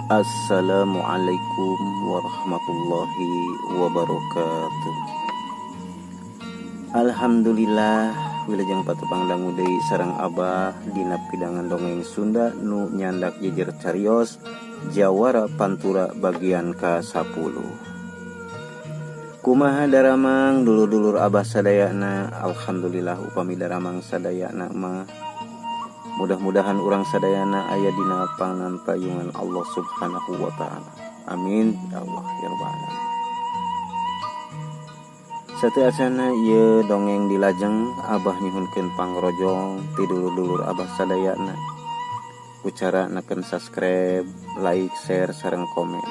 Assalamualaikum warahmatullahi wabarakatuh. Alhamdulillah wilujeng patepang dangu deui sareng Abah dina pidangan dongeng Sunda nu nyandak jejer carios Jawara Pantura bagian ka-10. Kumaha daramang dulur-dulur Abah sadayana? Alhamdulillah upami daramang sadayana mah. Mudah-mudahan urang sadayana aya dina panantayungan Allah Subhanahu wa taala. Amin ya Allah ya rabbal alamin. Sateuacanna ieu dongeng dilajeng Abah nyuhunkeun pangrojong ti dulur-dulur Abah sadayana. Ku cara neken subscribe, like, share sareng komen.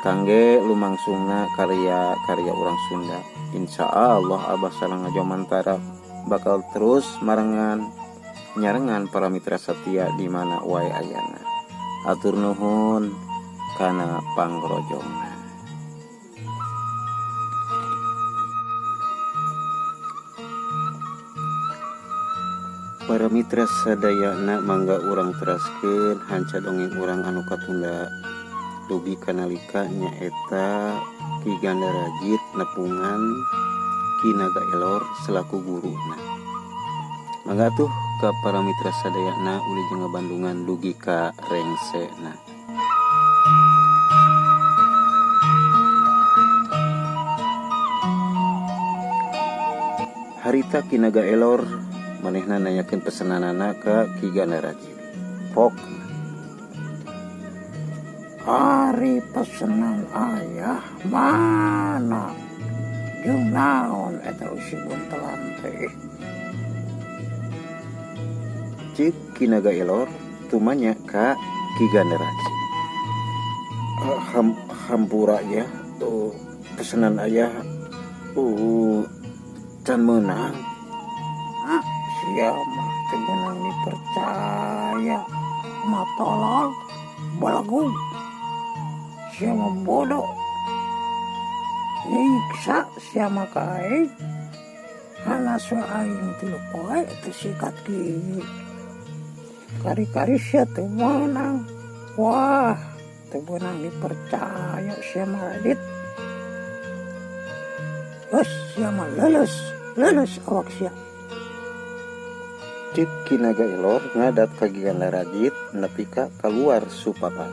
Kangge lumangsungna karya-karya urang Sunda. Insya Allah Abah sareng Ngajomantara bakal terus marengan nyarengan para mitra setia di mana wae ayana. Atur nuhun kana pangrojongna. Para mitra sadayana mangga urang teraskeun hanca dongeng urang anu katunda dugi kanalika nyaeta Ki Gandarajit nepungan Ki Naga Elor selaku guruna. Mangga tuh ka para mitra sadayana wilujeng ngabandungan dugi ka rengsena. Harita Ki Naga Elor manehna nanyakeun pesenanana ka Ki Gandarajit. Pok Ari pesenan ayah mana? Jeung naon eta usi buntelan teh? Cik Ki Naga Elor tumanya ka Ki Gandarajit. Hampura ya tuh pesenan ayah can meunang. Ah, sia mah teu meunang dipercaya. Mah tolol, balagung. Sia mah bodoh. Nyiksa sia mah ka aing. Hanas we aing 3 poe teu sikat gigi. Kari-kari sia teu meunang. Wah, teu meunang dipercaya sia mah Radit. Geus sia mah leuleus, leuleus awak sia. Cek Ki Naga Elor ngadat ka Ki Gandarajit nepi ka kaluar supapan.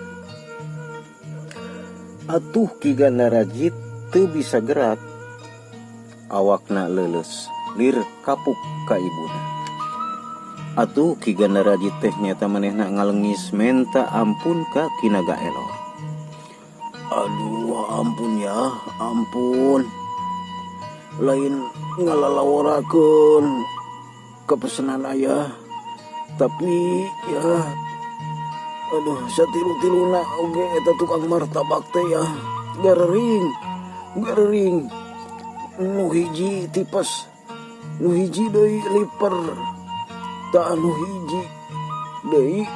Atuh Ki Gandarajit teu bisa gerak. Awakna leuleus, lir kapuk ka ibuna. Atuh Ki Gandarajit teh nyata manehna ngalengis menta ampun ka Ki Naga Elor. Aduh, ampun ya, ampun. Lain ngalalaworakeun kepesenan ayah, tapi ya aduh satilu-tiluna oge eta tukang martabak teh ya garering, garering. Nu hiji tipes, nu hiji deui liper, tah nu hiji deui,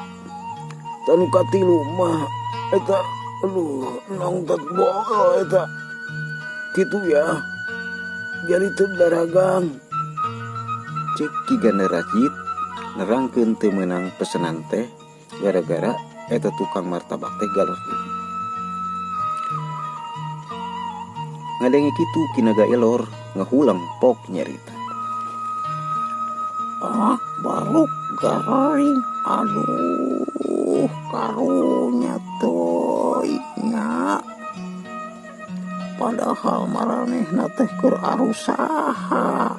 tah nu katilu mah eta aduh nongtot bool eta kitu ya. Jadi teu daragang. Cek Ki Gandarajit nerangkeun teu meunang pesenan teh gara-gara eta tukang martabak teh galereuh. Ngadenge kitu Ki Naga Elor ngahulang pok nyarita. Ah, baruk garing. Aduh, karunya teuing nya. Padahal maranehna teh keur arusaha.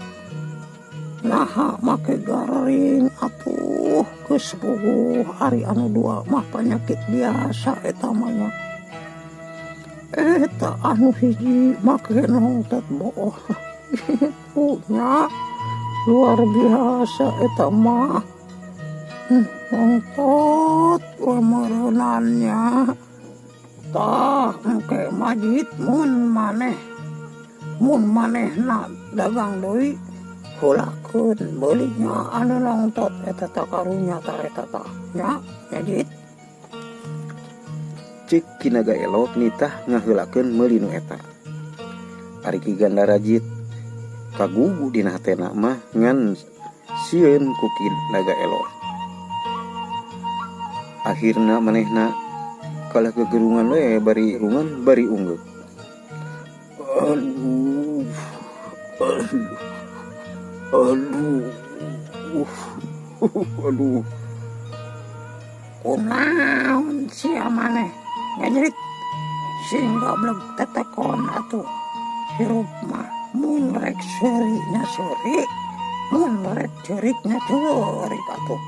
Naha make garing atuh geus puguh ari anu dua mah penyakit biasa eta mah nya. Eta anu hiji make nongtot boh. Punya luar biasa eta mah. Nongtot wamareunannya. Tah engke majid mun maneh. Mun manehna dagang deui heulakeun beulinya anu nongtot eta tah karunya tah eta tah nya majid. Cek Ki Naga Elor nitah ngaheulakeun meuli nu eta. Ari Ki Gandarajit kagugu dina hatena mah ngan sieun ku Ki Naga Elor. Akhirna manehna Kalah gegerungan we bari rungan bari unggeuk. Aduh. Aduh. Aduh. Aduh. Kunaon sia maneh ngajerit sing goblok tetekon atuh hirup mah mun rek seuri nya seuri mun rek ceurik nya ceurik atuh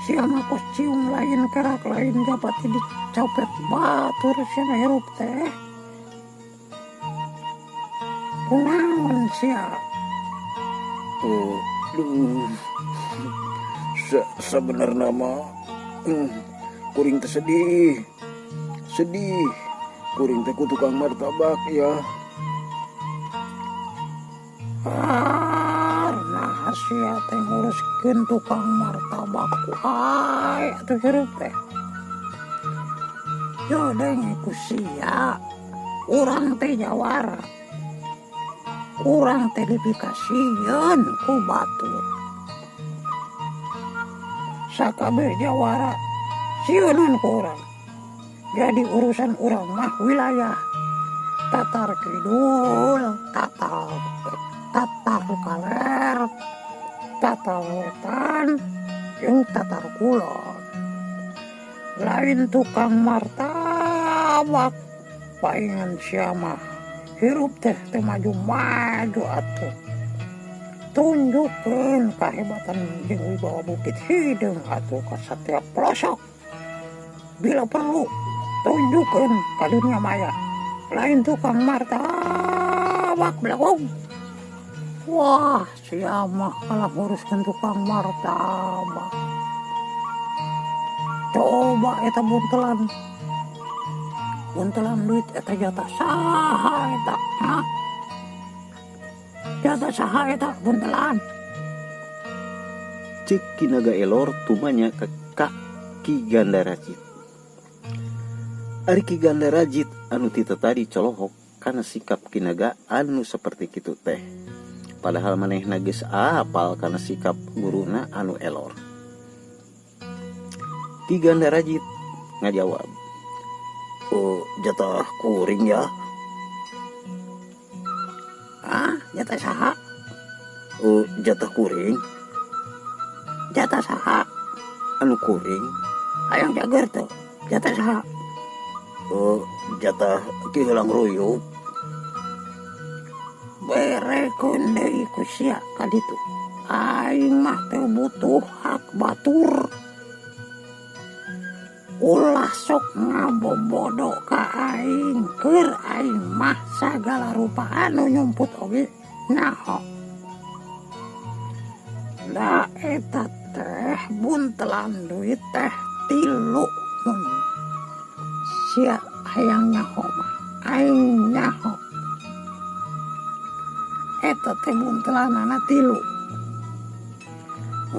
sia mah kos ciung lain kerak lain japati dicopet batur sia mah hirup teh kunaon sia. Aduh. Sebenarnya mah kuring teh sedih. Sedih. Kuring teh ku tukang martabak ya. Nah, sia teh nguruskeun tukang martabak ku ai atuh hirup teh. Yo denge ku sia. Urang teh jawara. Urang teh dipikasieun ku batur. Sakabeh jawara sieunan ku urang. Jadi urusan urang mah wilayah Tatar Kidul, Tatar Kaler, Tatar Wetan, jeung Tatar Kulon. Lain tukang martabak paingan sia mah hirup teh teu maju-maju atuh. Tunjukkeun kahebatan jeung wibawa Bukit Hideung atuh ka setiap pelosok. Bila perlu tunjukkeun ka dunia maya. Lain tukang martabak belagong. Wah, sia mah kalah nguruskeun tukang martabak. Coba eta buntelan. Buntelan duit eta jatah saha eta? Hah? Jatah saha eta buntelan? Cek Ki Naga Elor tumanya ke Kak Ki Gandarajit. Ari Ki Gandarajit anu ti tadi colohok kana sikap Ki Naga anu seperti kitu teh. Padahal manehna geus apal kana sikap guruna anu elor. Ki Gandarajit ngajawab, "Oh, jatah kuring ya." Ah, jatah saha? Oh, jatah kuring. Jatah saha? Anu kuring. Hayang jager tuh. Jatah saha? Oh, jatah Ki Helang Ruyuk. Berekeun deui ku sia ka ditu. Aing mah teu butuh hak batur. Ulah sok ngabobodo ka aing, keur aing mah sagala rupa anu nyumput oge nyaho. Da eta teh buntelan duit teh 3 mun sia hayang nyaho mah aing nyaho. Eta teh buntelanana 3.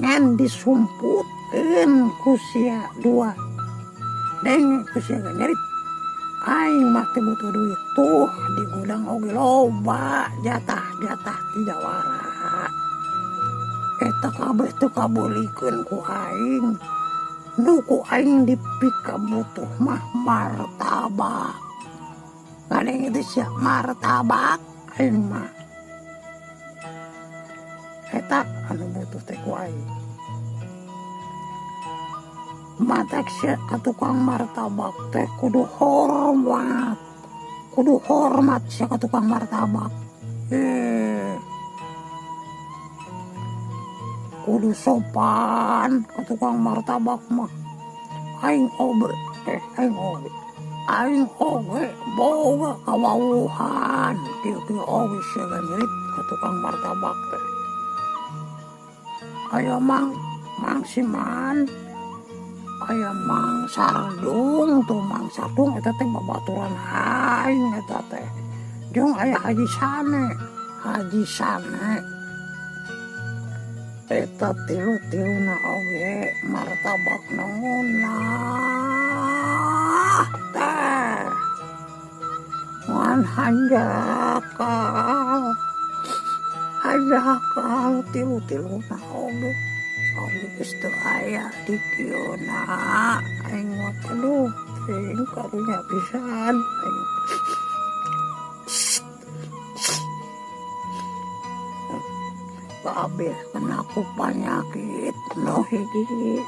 Ngan disumputkeun ku sia 2. Denge ku sia nyerit. Aing mah teu butuh duit tuh di gudang oge loba jatah-jatah ti jawara. Eta kabeh teu kabeulikeun ku aing. Nu ku aing dipikabutuh mah martabak. Ngadenge teh sia martabak aing mah. Eta anu butuh teh ku aing. Matak sia ka tukang martabak teh kudu hormat. Kudu hormat sia ka tukang martabak. Kudu sopan ka tukang martabak mah. Aing oge aing oge. Aing oge boga kawawuhan. Kieu-kieu oge sia nyerit ka tukang martabak teh. Aya mang siman. Aya Mang Sardung tuh, Mang Sardung eta teh babaturan aing eta teh. Jeung aya Haji Sane, Haji Sane. Eta tilu-tiluna oge martabak nungunah teh. Ngan hanjakal, hanjakal tilu-tiluna oge. Oge geus teu aya di kieuna aing mah aduh. Teuing karunya pisan aing. Kabeh kena ku panyakit nu hiji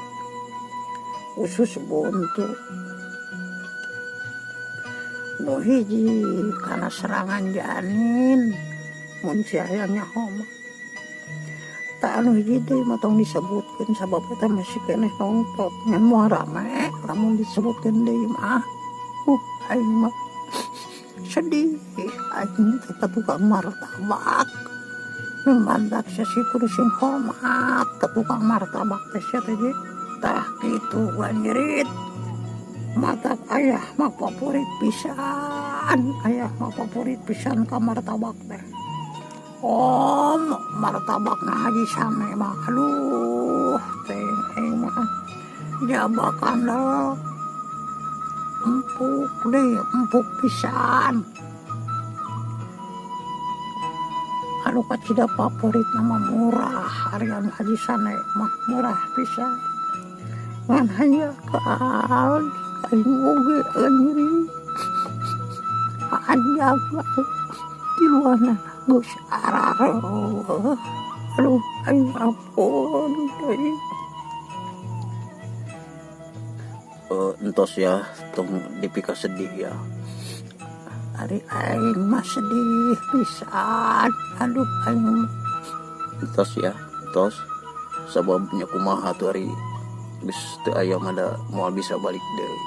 usus buntu, nu hiji kana serangan janin mun si hayang nyaho mah. Tah anu hiji deui mah tong disebutkeun sabab eta masih keneh nongtot ngan moal rame lamun disebutkeun deui mah. Aing mah sedih aing teh ka tukang martabak. Nu mantak sia si kudu sing hormat ka tukang martabak teh sia teh ge. Tah kitu Ganjerit. Matak ayah mah favorit pisan, ayah mah favorit pisan ka martabak teh. Om martabak na Haji Sane mah aduh teh aing mah jabakan lah. Empuk deh, empuk pisan. Anu kacida favorit nama murah, ari anu Haji Sane mah murah pisan. Ngan hanya kaal aing oge nyeri. Anjak tiluana geus arareuh. Aduh aing ampun deui. Entos ya, tong dipika sedih ya. Ari aing mah sedih pisan. Aduh aing. Entos ya, entos. Sababnya kumaha tuh ari geus teu aya mah da moal bisa balik deui.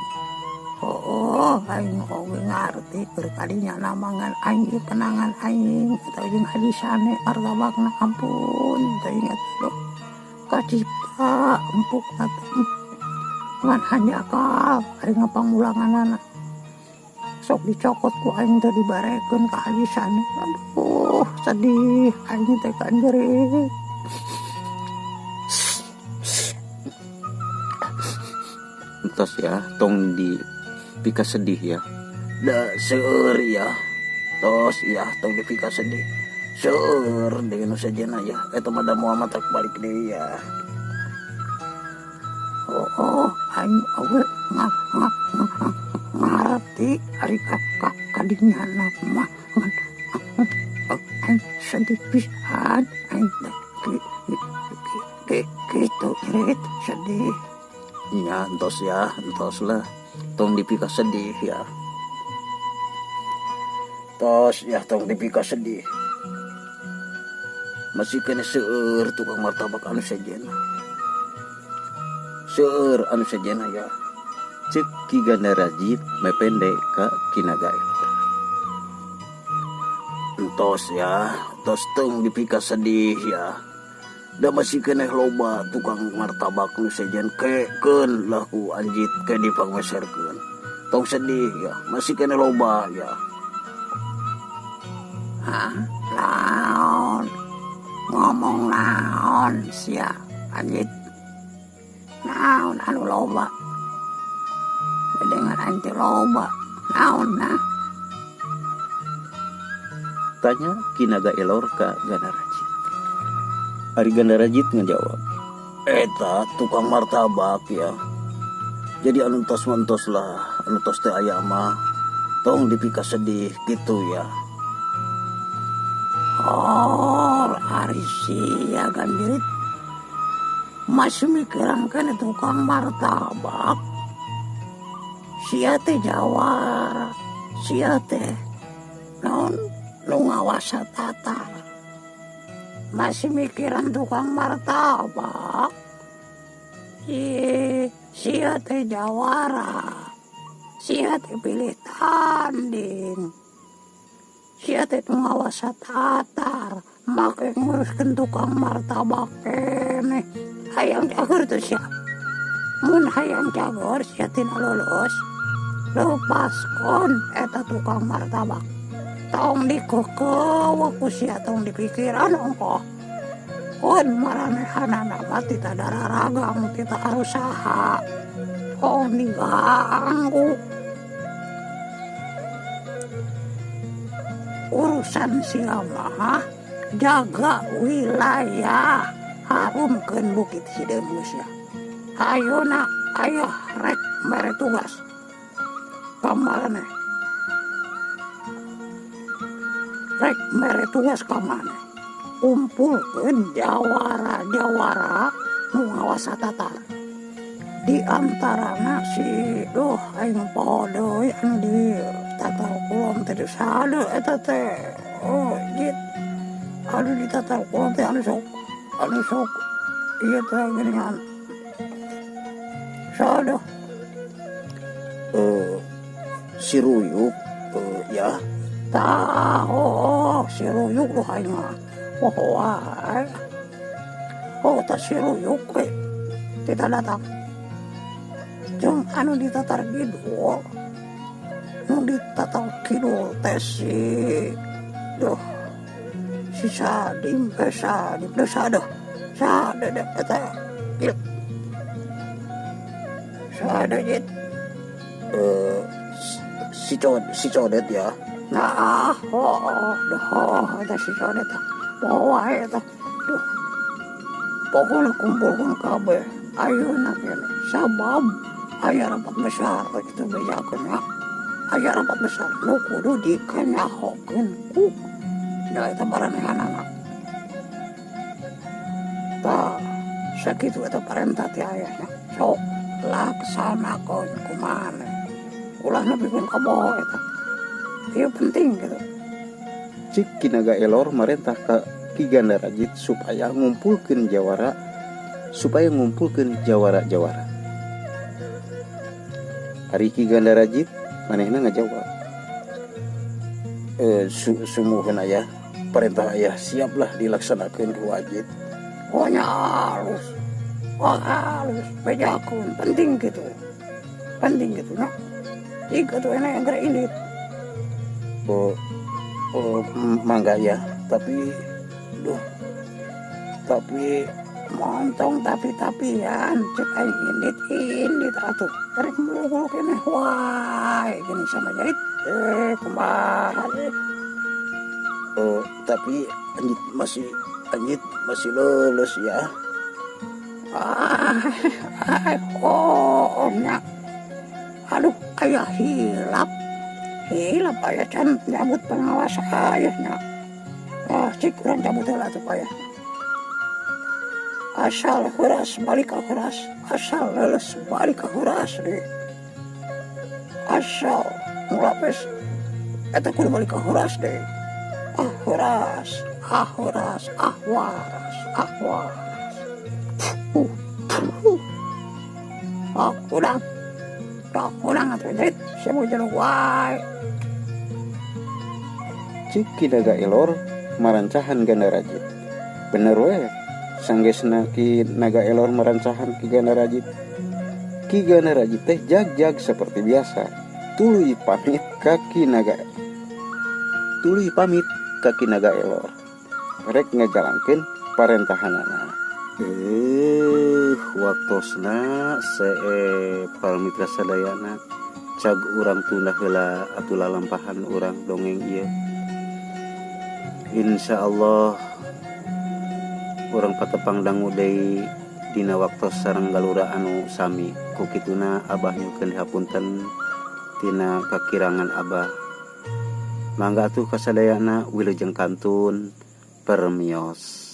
Oh, aing oge ngarti keur kadinya namangan aing ieu kenangan aing eta jeung Haji Sane martabakna ampun teuing atuh. Kacipta empuk teh. Ngan hanjakal aing ngapangulanganana. Sok dicokot ku aing teh dibarekeun ka Haji Sane. Aduh, sedih aing teh kanjeri. Entos ya, tong di pika sedih ya. Da seueur ya. Tos ya, tong di pika sedih. Seueur deui nu sejenna ya. Eta mah da moal matak balik deui ya. Oh, aing oge ngarti ari kadinya mah ngan aing sedih pisan aing teh kitu nyerit sedih. Nya entos ya, entos lah. Tong dipika sedih ya. Tos ya, tong dipika sedih. Masih kena seueur tukang martabak anu sejenna. Seueur anu sejenna ya. Cek Ki Gandarajit mepende ka Ki Naga Elor. Entos ya, tos tong dipika sedih ya. Da masih keneh loba tukang martabak nu sejen kekeun lah ku anjit ke dipangmeserkeun. Tong sedih ya, masih keneh loba ya. Hah? Naon? Ngomong naon sia anjit? Naon anu loba? Dengan aing teh loba. Naon nah? Tanya Ki Naga Elor ka Gandarajit. Ari Gandarajit ngejawab, eta tukang martabak ya. Jadi anu tos mentos lah, anu tos teh aya mah tong dipika sedih gitu ya. Oh, ari sia Gandirit masih mikiran kana tukang martabak. Sia teh jawara, sia teh naon nu ngawasa tatar. Masih mikiran tukang martabak. Ih, sia teh jawara, sia teh pilih tanding, sia teh ngawasa tatar, make nguruskeun tukang martabak keneh. Hayang cager teh sia. Mun hayang cager sia tina lulus, lepaskon eta tukang martabak. Tong dikekeuweuk ku sia, tong dipikiran ongkoh. Kun maranehanana mah tita dararagang, tita arusaha. Tong diganggu. Urusan sia mah jaga wilayah, harumkeun Bukit Hideung geus sia. Ayeuna ayah rek mere tugas. Ka maneh rek mere tugas ka maneh kumpulkeun jawara-jawara nu ngawasa tatar di antarana si duh aing poho deui anu di tatar kulon teh saha eta teh oh jit anu di tatar kulon teh anu sok ieu teh geuningan saha duh. Si Ruyuk ya. Tah, oh, si Ruyuk duh aing mah poho wae. Oh, tah si Ruyuk we tita datang jeung anu di tatar kidul, nu di tatar kidul teh si duh si Sadim eh Sadim duh saha saha deh eta jit saha jit. Si Codet ya. Nah, oh, duh, eta si Codet poho wae eta duh. Pokokna kumpulkeun kabeh ayeuna keneh sabab aya rapat besar kitu bejakeun nya, aya rapat besar nu kudu dikanyahokeun ku da eta baranehanana. Tah, sakitu eta parentah ti ayahna, sok laksanakeun ku maneh, ulah nepikeun ka boho eta ieu penting gitu. Cik Ki Naga Elor marentah ka Ki Gandarajit supaya ngumpulkeun jawara, supaya ngumpulkeun jawara-jawara. Ari Ki Gandarajit manehna ngajawab, "Sumuhun ayah, perintah ayah siaplah dilaksanakeun ku Ajit." Oh nya halus, wah halus, bejakeun penting gitu, penting gitu nya. Jika tuh enak yang geura indit. Oh, mangga ya, tapi duh, tapi Montong tapi-tapian cek aing indit indit atuh rek muluk keneh wae gini sama jahit kumaha eh. Oh, tapi Anjit masih lulus ya. Ah, ah, oh, nya. Aduh, ayah hilap. Hilap ayah can nyabut pengawas ayahnya. Ah, cik urang cabut heula atuh ayah. Asal heuras balik ka heuras, asal leuleus balik ka heuras deui. Asal mulapes eta kudu balik ka heuras deui. Ah heuras, ah heuras, ah waras, ah waras. Ah, urang. Ah, urang atuh jrit, sia mau jeluk wae. Cik Ki Naga Elor marancahan Gandarajit. Bener we, sanggesna Ki Naga Elor marancahan Ki Gandarajit. Ki Gandarajit teh jag-jag seperti biasa. Tuluy pamit ka Ki Naga. Tuluy pamit ka Ki Naga Elor. Rek ngajalankeun parentahanana. Waktosna para mitra sadayana, cag urang tunda heula atuh lalampahan urang dongeng ieu. Insya Allah urang patepang dangu deui dina waktos sareng galura anu sami. Ku kituna abah nyuhunkeun hapunten tina kakirangan abah. Mangga atuh kasadayana wilujeng kantun, permios.